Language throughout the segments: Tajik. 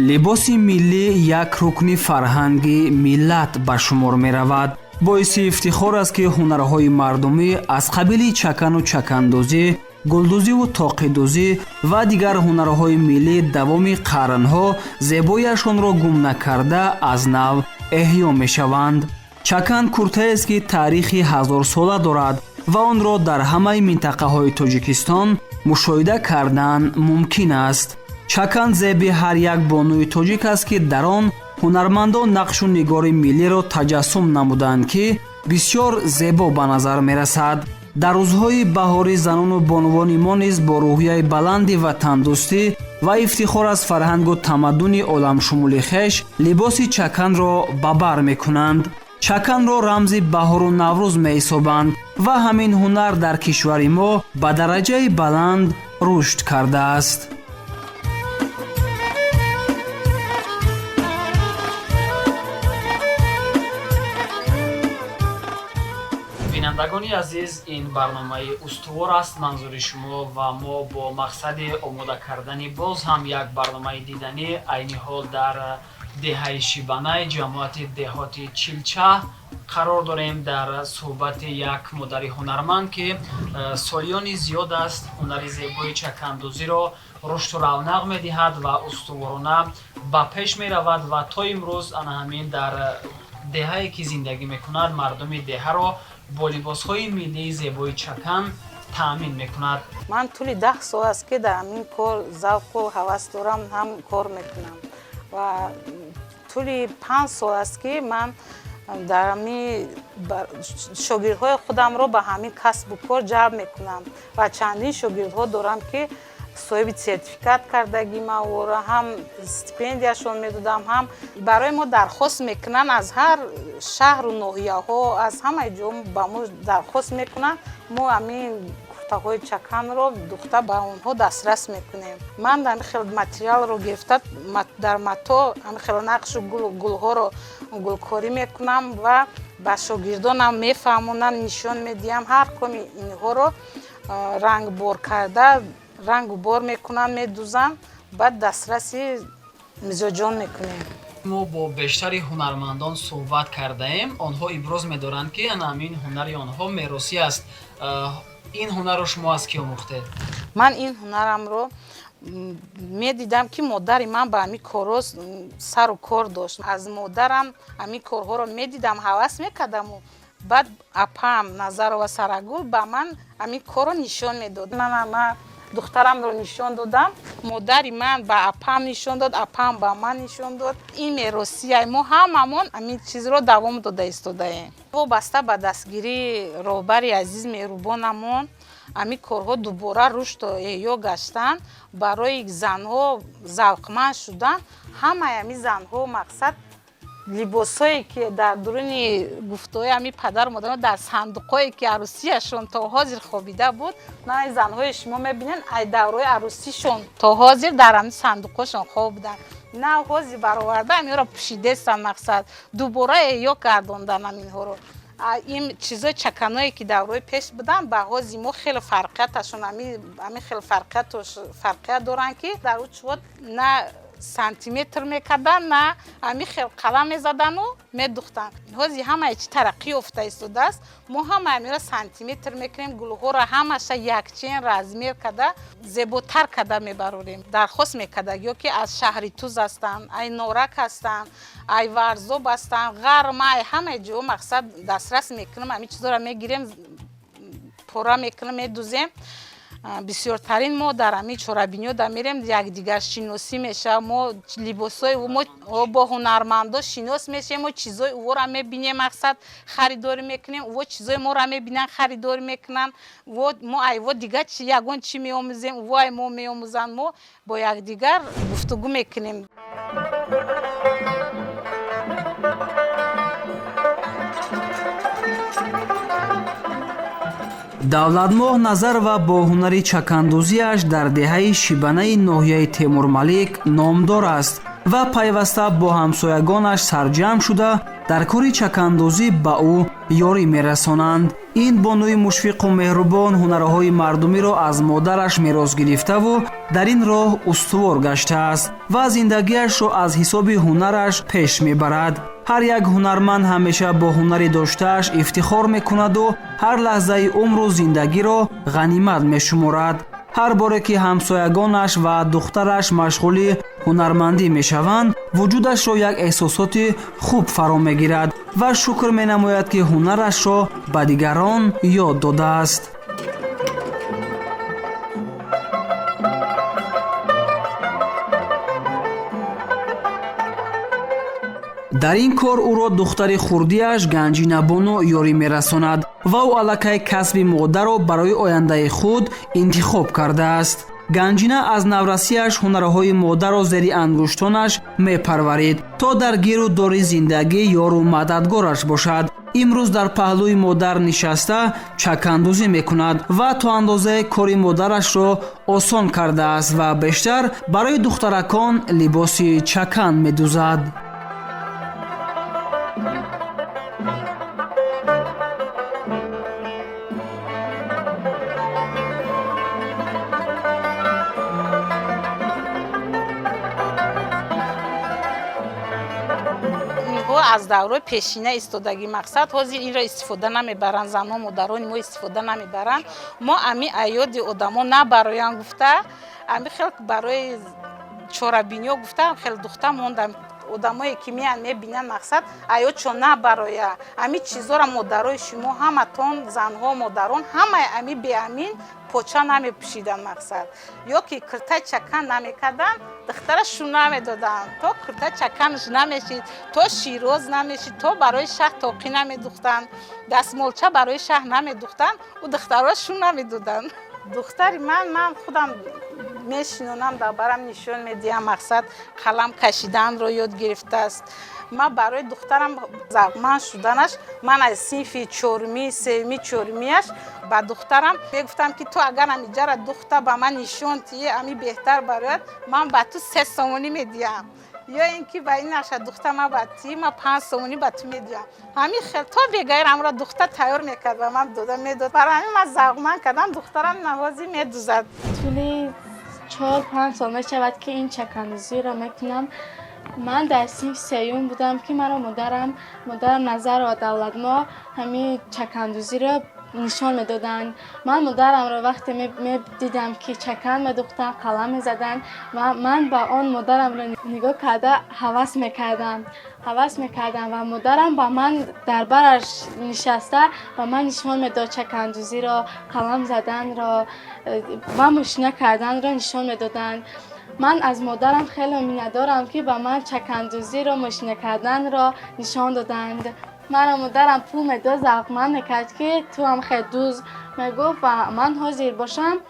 Либоси миллӣ як рукни фарҳанги миллат ба шумор меравад. Боиси ифтихор аст, ки ҳунарҳои мардумӣ аз қабили чакану чакандӯзӣ, гулдӯзиву тоқидӯзӣ ва дигар ҳунарҳои миллӣ давоми қарнҳо зебоиашонро гум накарда, аз нав эҳё мешаванд. Чакан куртаест, ки таърихи ҳазорсола дорад ва онро дар ҳамаи минтақаҳои Тоҷикистон мушоҳида кардан мумкин аст. Чакан зеби ҳар як бонуи тоҷик аст, ки дар он ҳунармандон нақшу нигори миллиро таҷассум намуданд, ки бисёр зебо ба назар мерасад. Дар рӯзҳои баҳорӣ занону бонувони мо низ бо рӯҳияи баланди ватандӯстӣ ва ифтихор аз фарҳангу тамаддуни оламшумули хеш либоси чаканро ба бар мекунанд. Чаканро рамзи баҳору Наврӯз меҳисобанд ва ҳамин ҳунар дар кишвари мо ба дараҷаи баланд рушд кардааст. Бинандагони азиз, ин барномаи Устувор аст манзури шумо ва мо бо мақсади омода кардани боз ҳам як барномаи диданӣ айни ҳол дар деҳаи Шибанай, ҷамоати деҳоти Чилчаҳ қарор дорем, дар суҳбати як модари ҳунарманд, ки солиёни зиёд аст ҳунари зебои чакандӯзиро рушду равнақ медиҳад ва устуворона ба пеш меравад ва то имрӯз ана ҳамин дар деҳае, ки зиндагӣ мекунад, мардуми деҳаро бо либосҳои миллии зебои чакан таъмин мекунад. Ман тӯли 10 сол аст, ки дар ҳамин кор завқу ҳавас дорам, ҳам кор мекунам ва тӯли 5 сол аст, ки ман дар ҳамин шогирдҳои худамро ба ҳамин касбу кор ҷалб мекунам ва чандин шогирдҳо дорам, ки соҳиби сертификат кардагӣ, ман ӯро ҳам стипендияшон медодам, ҳам барои мо дархост мекунанд. Аз ҳар шаҳру ноҳияҳо, аз ҳамаи ҷо ба мо дархост мекунанд. Мо ҳамин куртаҳои чаканро духта, ба онҳо дастрас мекунем. Ман ҳамин хел материалро гирифта, дар мато ҳамин хел нақшу гулҳоро гулкорӣ мекунам ва ба шогирдонам мефаҳмонам, нишон медиҳам. Ҳар коми инҳоро рангбор карда, рангу бор мекунам, медузам, баъд дастраси мизоҷон мекунем. Мо бо бештари ҳунармандон суҳбат кардаем, онҳо иброз медоранд, ки ана ҳамин ҳунари онҳо меросӣ аст. Ин ҳунарро шумо аз кӣ омӯхтед? Ман ин ҳунарамро медидам, ки модари ман ба ҳамин корҳо сару кор дошт. Аз модарам ҳамин корҳоро медидам, ҳавас мекардаму баъд апаам Назарова Сарагул ба ман ҳамин корро нишон медод. Ман духтарамро нишон додам, модари ман ба апаам нишон дод, апаам ба ман нишон дод. Ин меросия, мо ҳамамон ҳамин чизро давом дода истодаем. Вобаста ба дастгирии роҳбари азиз, меҳрубонамон, ҳамин корҳо дубора рушду эҳё гаштанд, барои занҳо завқманд шуданд. Ҳамаи ҳамин занҳо, мақсад, либосҳое, ки дар дуруни гуфтаҳои ҳамин падару модарон, дар сандуқҳое, ки арӯсияшон то ҳозир хобида буд, на занҳои шумо мебинед, ай давраи арӯсишон то ҳозир дар ҳамин сандуқҳошон хоб буданд, на ҳозир бароварда, ҳаминро пӯшидестанд. Мақсад, дубора эҳё гардондан ҳаминҳоро. Ин чизои чаканое, ки давраи пеш буданд, ба ҳози мо хеле фарқияташон, ҳамин хеле фарқият доранд, ки дар ӯ чувот на сантиметр мекардан, на ҳамин хел қалам мезадану медухтанд. Ҳозир ҳамаи чи тараққӣ ёфта истодааст. Мо ҳама ҳаминро сантиметр мекунем, гулҳоро ҳамаша якчен размер карда, зеботар карда мебарорем. Дархост мекардаг ё ки аз шаҳри Туз ҳастанд, ай Норак ҳастанд, ай Варзоб ҳастанд, Ғарм, ай ҳамаи ҷо, мақсад, дастрас мекунем. Ҳамин чизҳоро мегирем, пора мекунем, медузем. Бисёртарин мо дар ҳамин чорабиниҳо мерем, якдигаршиносӣ мешавад. Мо либосҳои мо бо ҳунармандо шинос мешавем, мо чизҳои ӯро мебинем, мақсад, харидорӣ мекунем, ӯ чизҳои моро мебинанд, харидорӣ мекунанд. Мо айво дигар ягон чӣ меомӯзем, ӯ ай мо меомӯзанд, мо бо якдигар гуфтугӯ мекунем. Давлатмоҳ Назарова бо ҳунари чакандӯзиаш дар деҳаи Шибанаи ноҳияи Темурмалик номдор аст ва пайваста бо ҳамсоягонаш сарҷамъ шуда, дар кори чакандӯзӣ ба ӯ ёрӣ мерасонанд. Ин бонуи мушфиқу меҳрубон ҳунарҳои мардумиро аз модараш мерос гирифтаву дар ин роҳ устувор гаштааст ва зиндагиашро аз ҳисоби ҳунараш пеш мебарад. Ҳар як ҳунарманд ҳамеша бо ҳунари доштааш ифтихор мекунаду ҳар лаҳзаи умру зиндагиро ғанимат мешуморад. Ҳар боре ки ҳамсоягонаш ва духтараш машғули ҳунармандӣ мешаванд, вуҷудашро як эҳсосоти хуб фаро мегирад ва шукр менамояд, ки ҳунарашро ба дигарон ёд додааст. Дар ин кор ӯро духтари хурдиаш Ганҷинабону ёрӣ мерасонад ва ӯ аллакай касби модарро барои ояндаи худ интихоб кардааст. Ганҷина аз наврасиаш ҳунарҳои модарро зери ангуштонаш мепарварид, то дар гиру дори зиндагӣ ёру мададгораш бошад. Имрӯз дар паҳлӯи модар нишаста чакандӯзӣ мекунад ва то андозае кори модарашро осон кардааст ва бештар барои духтаракон либоси чакан медӯзад. Аз давраи пешина истодагӣ, мақсад, ҳозир инро истифода намебаранд, занҳо, модарони мо истифода намебаранд. Мо ами аёди одамо набароян гуфта, ами хел барои чорабиниҳо гуфта, хел духта мондам. Одамое ки меян, мебинанд, мақсад, аёдшон набароя. Ами чизоро модарои шумо ҳаматон, занҳо, модарон, ҳамаи ами беамин поча намепӯшиданд, мақсад, ё ки киртаи чакан намекарданд, духтара шу намедоданд, то кирта чаканаш намешид, то широз намешид, то барои шаҳр тоқӣ намедухтанд, дастмолча барои шаҳр намедухтанд, ӯ духтаро шу намедоданд. Духтари ман худам мешинонам, дар барам нишон медиҳам, мақсад, қалам кашиданро ёд гирифтааст. Ман барои духтарам завқманд шуданаш, ман аз синфи чорумӣ, сеюми, чорумиаш ба духтарам мегуфтам, ки ту агар амиҷара духта ба ман нишон тиӣ, ами беҳтар барояд, ман ба ту 3 сомонӣ медиҳам, ё ин ки ба ин наша духта ман ба тӣ, ман 5 сомонӣ ба ту медиҳам. Ҳамин хел то бегаир амро духта тайёр мекард, ба ман дода медод. Барои ҳамин ман завқманд кардам духтарам, навозӣ медузад. Тӯли 4-5 сол мешавад, ки ин чакандӯзиро мекунам. Ман дар синфи сеюм будам, ки маро модарам Назарова Давлатмо ҳамин чакандӯзиро нишон медоданд. Ман модарамро вақте медидам, ки чакан медухтанд, қалам мезаданд, ва ман ба он модарамро нигоҳ карда ҳавас мекардам ва модарам ба ман дар бараш нишаста ба ман нишон медод, чакандӯзиро, қалам заданро ва мошина карданро нишон медоданд. Ман аз модарам хеле миннатдорам, ки ба ман чакандӯзиро, мошина карданро нишон доданд. Маро модарам пул медод, завқманд мекард, ки ту ҳам хел дуз, мегуфт, ва ман ҳозир бошам,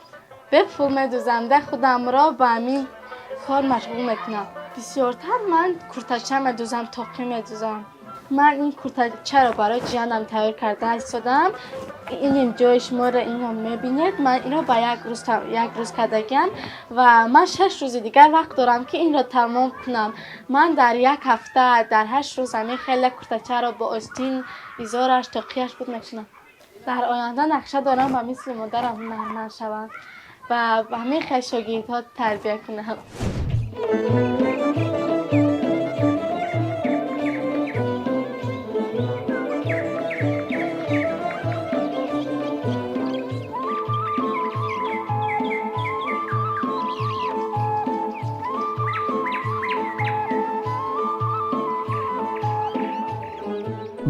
бепул медузам, да худамро ба ҳамин кор машғул мекунам. Бисёртар ман куртача медузам, тоқӣ медузам. Ман ин куртачаро барои ҷиянам тайёр карда истодам. Ин ҷои шуморо инро мебинед. Ман инро ба як рӯз кардагиам ва ман 6 рӯзи дигар вақт дорам, ки инро тамом кунам. Ман дар як ҳафта, дар 8 рӯз ҳамин хеле куртачаро бо остин, изораш, тоқияш буд мекунам. Дар оянда нақша дорам ба мисли модарам ҳунарманд шавам ва ба ҳамин хел шогирдҳо тарбия кунам.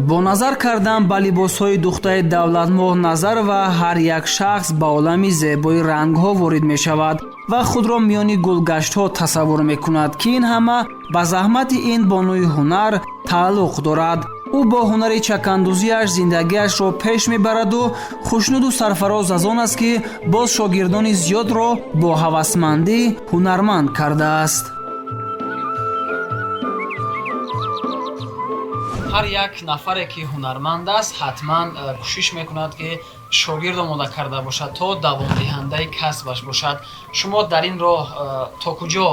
Бо назар кардан ба либосҳои духтари Давлатмоҳ Назарова, ҳар як шахс ба олами зебои рангҳо ворид мешавад ва худро миёни гулгаштҳо тасаввур мекунад, ки ин ҳама ба заҳмати ин бонуи ҳунар тааллуқ дорад. Ӯ бо ҳунари чакандӯзиаш зиндагиашро пеш мебараду хушнуду сарфароз аз он аст, ки боз шогирдони зиёдро бо ҳавасмандӣ ҳунарманд кардааст. Ҳар як нафаре, ки ҳунарманд аст, ҳатман кӯшиш мекунад, ки шогирд омода карда бошад, то давомдиҳандаи касбаш бошад. Шумо дар ин роҳ то куҷо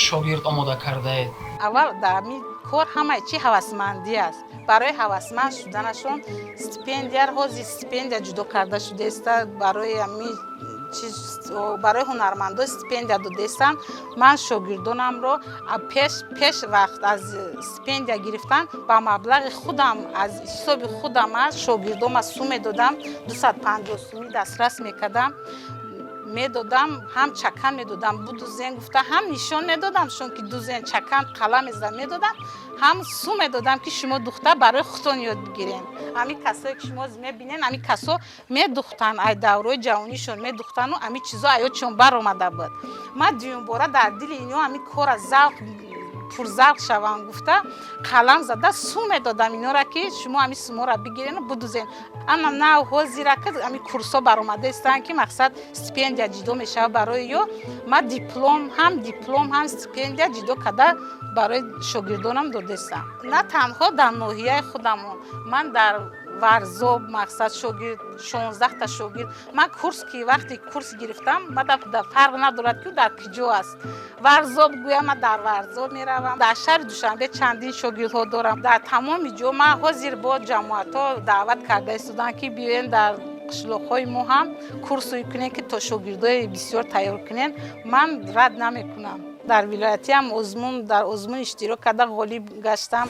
шогирд омода кардаед? Аввал дар ҳамин Кор ҳамаи чи ҳавасмандӣ аст. Барои ҳавасманд шуданашон стипендия, ҳозир стипендия ҷудо карда шудааста барои ҳами чиз, барои ҳунармандо стипендия додаистанд. Ман шогирдонамро пеш вақт аз стипендия гирифтан ба маблағи худам, аз ҳисоби худам аз шогирдома сум медодам, 250 сумӣ дастрас мекардам, медодам, ҳам чакан медодам, будузен гуфта, ҳам нишон медодам шон ки дузен, чакан, қалам медодам, ҳам сум медодам, ки шумо духта барои худтон ёд бигирен. Ҳамин касое ки шумо мебинен, ҳамин касо медухтанд, ай даврои ҷавонишон медухтану ҳамин чизо аёдшон баромада буд. Ман дуюмбора дар дили ино ҳамин кора завқ пурзавқ шавам гуфта, қалам зада сум медодам инора, ки шумо ҳамин суморо бигирену будузен. Ама нав ҳозира ки ҳамин курсҳо баромада истанд, ки мақсад стипендия ҷудо мешавад барои ё, ман диплом, ҳам диплом, ҳам стипендия ҷудо карда барои шогирдонам додаистам. На танҳо дар ноҳияи худамон, ман дар Варзоб мақсад шогирд, 16-та шогирд. Ман курс ки вақте курс гирифтам, ман фарқ надорад, ки дар куҷо аст. Варзоб гӯям, ман дар Варзоб меравам. Дар шаҳри Душанбе чандин шогирдҳо дорам. Дар тамоми ҷо ман ҳозир бо ҷамоатҳо даъват карда истодам, ки биёен дар қишлоқҳои мо ҳам курсӯй кунем, ки то шогирдои бисёр тайёр кунем. Ман рад намекунам. Дар вилоятиам озмун, дар озмун иштирок карда ғолиб гаштам.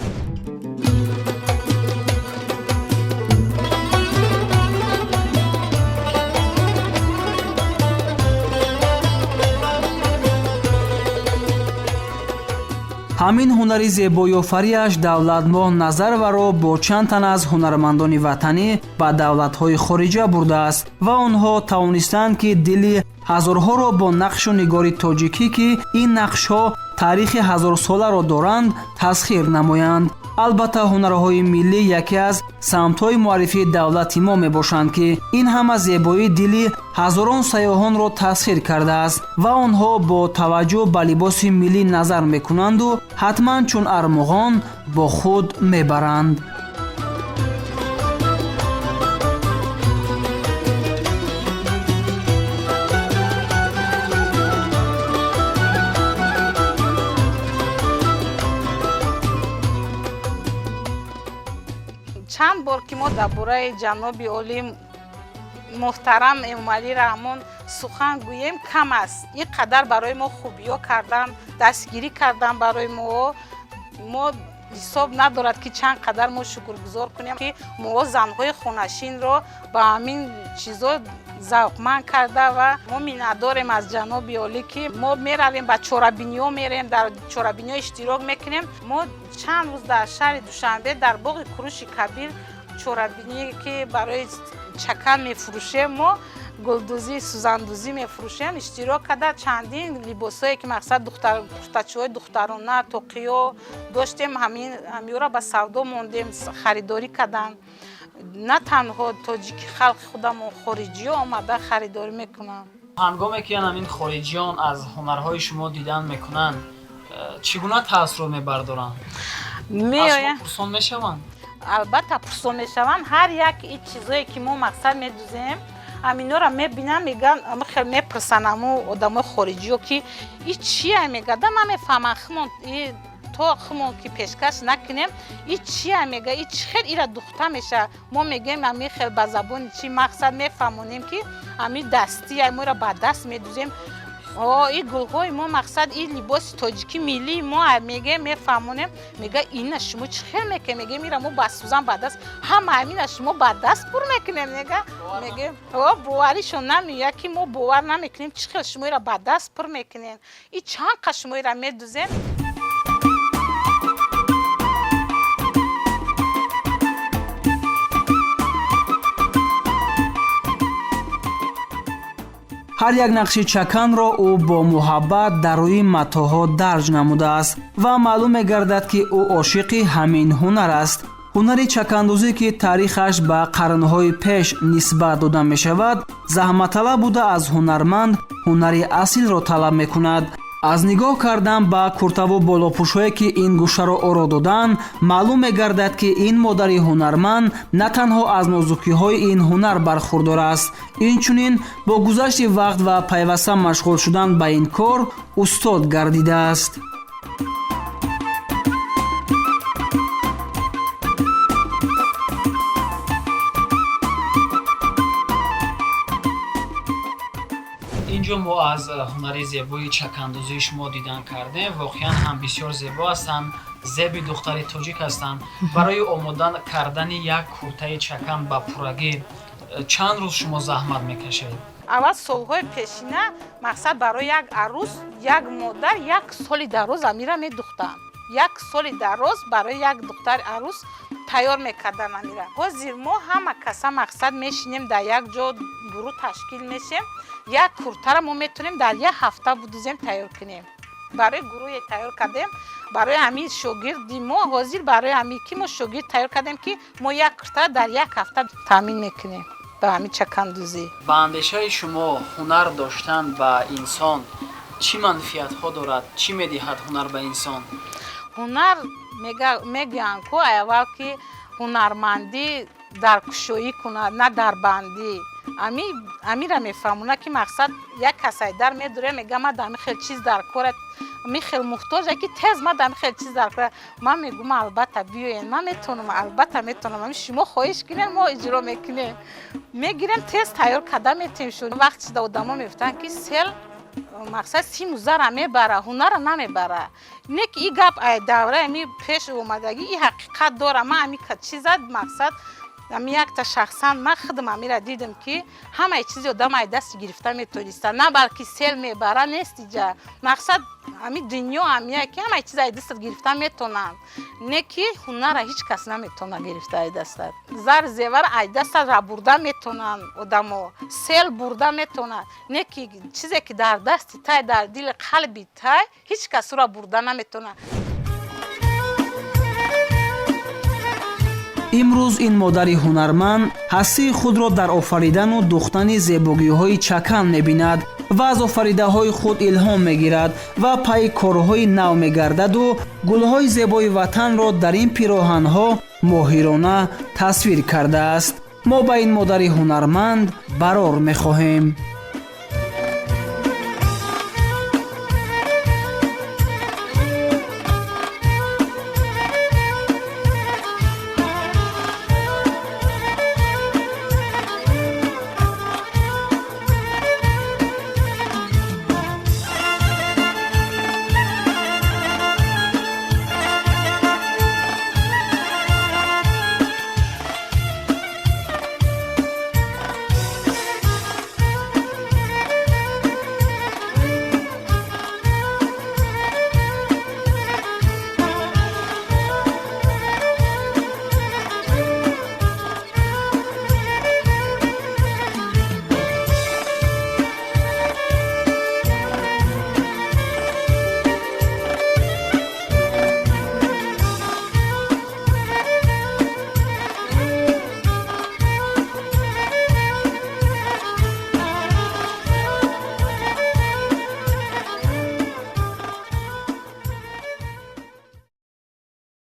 Ҳамин ҳунари зебоёфариаш Давлатмоҳ Назароваро бо чанд тан аз ҳунармандони ватанӣ ба давлатҳои хориҷа бурдааст ва онҳо тавонистанд, ки дили ҳазорҳоро бо нақшу нигори тоҷикӣ, ки ин нақшҳо таърихи ҳазорсоларо доранд, тасхир намоянд. Албатта, ҳунарҳои миллӣ яке аз самтҳои муаррифии давлати мо мебошанд, ки ин ҳама зебоии дили ҳазорон сайёҳонро тасхир кардааст ва онҳо бо таваҷҷӯҳ ба либоси миллӣ назар мекунанду ҳатман чун армуғон бо худ мебаранд. Чанд бор ки мо дар бораи ҷаноби олӣ муҳтарам Эмомалӣ Раҳмон сухан гӯем, кам аст. Ин қадар барои мо хубиҳо кардан, дастгирӣ кардан барои мо, мо ҳисоб надорад, ки чанд қадар мо шукргузор кунем, ки мо занҳои хонашинро ба ҳамин чизо завқманд карда. Ва мо миннатдорем аз ҷаноби олӣ, ки мо меравем, ба чорабиниҳо мерем, дар чорабиниҳо иштирок мекунем. Мо чанд рӯз дар шаҳри Душанбе дар боғи Куруши Кабир чорабиние ки барои чакан мефурӯшем, мо гулдӯзӣ, сӯзандӯзӣ мефурӯшем, иштирок карда, чандин либосҳое ки мақсад куртачиҳои духтарона, тоқиё доштем, ҳамиёро ба савдо мондем, харидорӣ карданд. На танҳо тоҷики халқи худамон, хориҷиҳо омада харидорӣ мекунанд. Ҳангоме ки ҳамин хориҷиён аз ҳунарҳои шумо дидан мекунанд, чӣ гуна таассурот мебардоранд? Меоянд, пурсон мешаванд? Албатта, пурсон мешаванд. Ҳар як и чизое ки мо мақсад медузем, ҳаминора мебинанд, мегӯянд, хел мепурсанд ҳаму одамои хориҷиё, ки и чия, мегӯяд, намефаҳманд. Хумон то хумон ки пешкаш накунем, и чия, мега, и чӣ хел ира духта мешавад. Мо мегӯем, ҳами хел ба забони чи мақсад мефаҳмонем, ки ҳами дастия, моро ба даст медузем, и гулҳои мо, мақсад и либоси тоҷикӣ миллии мо мегӯем, мефаҳмонем. Мега, ина шумо чӣ хел мекунем? Мегӯем, ира мо ба сӯзан ба даст, ҳама ҳамина шумо ба даст пур мекунем, мега. Мегӯем, боваришон намеояд, ки мо бовар намекунем, чӣ хел шумо ира ба даст пур мекунем, и чанд қа шумо ира медузем. Ҳар як нақши чаканро ӯ бо муҳаббат дар рӯи матоъҳо дарҷ намудааст ва маълум мегардад, ки ӯ ошиқи ҳамин ҳунар аст. Ҳунари чакандӯзӣ, ки таърихаш ба қарнҳои пеш нисбат дода мешавад, заҳматталаб буда, аз ҳунарманд ҳунари асилро талаб мекунад. Аз нигоҳ кардан ба куртаву болопӯшҳое, ки ин гӯшаро оро доданд, маълум мегардад, ки ин модари ҳунарманд на танҳо аз нозукиҳои ин ҳунар бархурдор аст, инчунин бо гузашти вақт ва пайваста машғул шудан ба ин кор устод гардидааст. Ин ҷо мо аз ҳунари зебои чакандозии шумо дидан кардем. Воқеан ҳам бисёр зебо ҳастанд, зеби духтари тоҷик ҳастанд. Барои омода кардани як куртаи чакан ба пуррагӣ чанд рӯз шумо заҳмат мекашед? Аввал, солҳои пешина, мақсад, барои як арӯс як модар як соли дароз амира медухтанд. Як соли дароз барои як духтари арӯс тайёр мекардан амира. Ҳозир мо ҳама каса, мақсад, мешинем дар як ҷо, гурӯҳ ташкил мешем, як куртара мо метавонем дар як ҳафта будузем, тайёр кунем. Барои гурӯҳе тайёр кардем, барои ҳамин шогирди мо. Ҳозир барои ҳамин ки мо шогирд тайёр кардем, ки мо як куртара дар як ҳафта таъмин мекунем ба ҳамин чакандӯзӣ. Ба андешаи шумо, ҳунар доштан ба инсон чӣ манфиатҳо дорад? Чӣ медиҳад ҳунар ба инсон? Ҳунар, мегӯянд ку, аввал ки ҳунармандӣ дар кушоӣ кунад, на дар бандӣ. Амира мефаҳмона, ки мақсад, як касай дар медуре, мега: «Ма дар хел чиз дар кора, ми хел муҳтоҷа, ки тез ма дар хел чиз дар кора». Ман мегӯм: «Албатта, биёен, ман метавонам, албатта метавонам. Ами шумо хоҳиш кунем, мо иҷро мекунем, мегирем, тез тайёр карда метем». Шу вақт шуда одамо мегуфтанд, ки сел, мақсад, симу зара мебара, ҳунара намебара. Не ки и гап ай давраи ами пеш омадагӣ, и ҳақиқат дора. Ман ами чиза, мақсад, ами якта шахсан ман худам амира дидам, ки ҳамаи чизи одам ай дасти гирифта метониста, на балки сел мебара нест. Иҷа, мақсад, ами дунё амия, ки ҳамаи чиз ай дастат гирифта метонанд, не ки ҳунара ҳеҷ кас наметона гирифта ай дастат. Зар зевар ай дастат ра бурда метонанд одамо, сел бурда метонад, не ки чизе ки дар дасти тай, дар дили қалби тай, ҳеҷ кас ӯра бурда наметонад. Имрӯз ин модари ҳунарманд ҳастии худро дар офаридану духтани зебогиҳои чакан мебинад ва аз офаридаҳои худ илҳом мегирад ва пайи корҳои нав мегардаду гулҳои зебои ватанро дар ин пироҳанҳо моҳирона тасвир кардааст. Мо ба ин модари ҳунарманд барор мехоҳем.